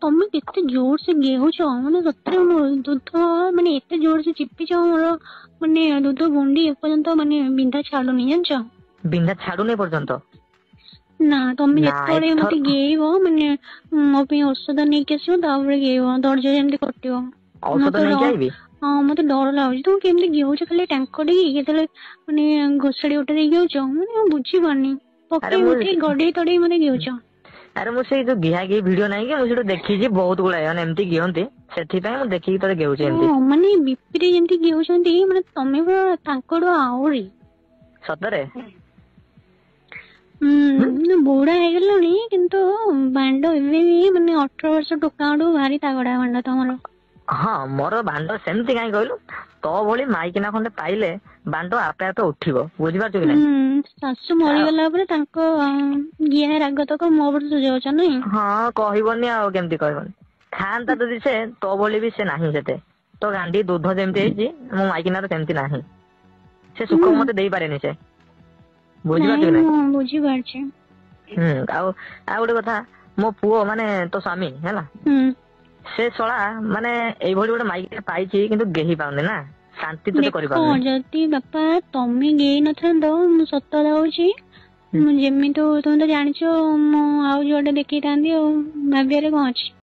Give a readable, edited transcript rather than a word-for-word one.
ତମେ କେତେ ଜୋର ସେ ଗେହୁଛ, ମାନେ ସତରେ ମୋ ଦୁଧ ମାନେ ଏତେ ଜୋର ସେ ଚିପିଛ, ମୋର ମାନେ ଦୁଧ ଗୁଣ୍ଡି ଏପର୍ଯ୍ୟନ୍ତ ମାନେ ବିନ୍ଧା ଛାଡୁନି, ଜାଣିଛ? ବିନ୍ଧା ଛାଡୁନି ଏପର୍ଯ୍ୟନ୍ତ? ନା, ତମେ ନା ଯେତେବେଳେ ଏଥର ମତେ ଗେଇବ, ମାନେ ମୋ ପାଇଁ ଔଷଧ ନେଇକି ଆସିବ, ତାପରେ ଗେଇବ, ଦରଜ ଯେମିତି କଟିବ। ଔଷଧ ମତେ ନେଇକି ଆଇବି? ହଁ, ମତେ ଡର ଲାଗୁଛି। ତମେ କେମିତି ଗେହୁଛ? ଖାଲି ଟାଙ୍କ ଦେଇକି, କେତେବେଳେ ମାନେ ଘୋଷାଡି ଗୋଟେ ଦେଇ ଗେହୁଛ, ମାନେ ମୁଁ ବୁଝିପାରୁନି। ଆରେ ପକେଇ ମୁଁ ଉଠେଇ ଗଡେଇ ତଡେଇ ମତେ ଗେହୁଛ। ଆରେ ମୁଁ ସେଇ ଯୋଉ ଗିହା ଗିହି ଭିଡିଓ ନାହିଁ କି, ମୁଁ ସେଠୁ ଦେଖିଛି ବହୁତ ଗୁଡାଏ ମାନେ ଏମିତି ଗିହନ୍ତି, ସେଥିପାଇଁ ମୁଁ ଦେଖିକି ତତେ ଗେହୁଛି ଏମିତି। ହଁ, ମାନେ ବିପିରେ ଯେମିତି ଗେହୁଛନ୍ତି, ମାନେ ତମେ ପୁରା ତାଙ୍କଠୁ ଆହୁରି। ସତରେ? ହୁଁ, ବୁଢା ହେଇଗଲଣି କିନ୍ତୁ ବାଣ୍ଡ ଏବେ ବି ମାନେ 18 ବର୍ଷ ଟୋକାଠୁ ଭାରି ତାଗଡା ବାଣ୍ଡ ତମର। ହଁ, ମୋର ବାଣ୍ଡ ସେମିତି କାହିଁ କହିଲୁ? ତୋ ଭଳି ମାଇକିନା ଖଣ୍ଡେ ପାଇଲେ ବାଣ୍ଡ ଆପେ ଆପେ ଉଠିବ, ବୁଝିପାରୁଛୁ କି ନାଇଁ? ହୁଁ, ଶାଶୁ ମରିଗଲା ପରେ ତାଙ୍କ ଗିହା ରାଗ ତକ ମୋ ଉପରେ ସୁଝାଉଛ ନାଇଁ? ହଁ, କହିବନି ଆଉ କେମିତି କହିବନି? ଖାଆନ୍ତା ଯଦି ସେ ତୋ ଭଳି ବି ସେ ନାହିଁ ସେତେ। ତୋ ଗାଣ୍ଡି ଦୁଧ ଯେମିତି ହେଇଛି, ମୋ ମାଇକିନାର ସେମିତି ନାହିଁ। ସେ ସୁଖ ମତେ ଦେଇପାରେନି ସେ, ବୁଝିପାରୁଛୁ କି ନାଇଁ? ନାଇଁ? ମୁଁ ବୁଝିପାରୁଛି। ହୁଁ, ଆଉ ଆଉ ଗୋଟେ କଥା, ମୋ ପୁଅ ମାନେ ତୋ ସ୍ୱାମୀ ହେଲା, ସେ ଶଳା ମାନେ ଏଇଭଳି ଗୋଟେ ମାଇକିନା ପାଇଛି କିନ୍ତୁ ଗେହି ପାରୁନି ନା, ଶାନ୍ତି ତୋତେ ଦେଖ କରିପାରୁନି। ଯଦି ବାପା ତମେ ଗେଇ ନଥାନ୍ତ, ମୁଁ ସତ କଥା କହୁଛି, ମୁଁ ଯେମିତି, ତମେ ତ ଜାଣିଛ, ମୁଁ ଆଉ ଯୁଆଡେ ଦେଖେଇଥାନ୍ତି। ଆଉ ଭାବିବାରେ କଣ ଅଛି?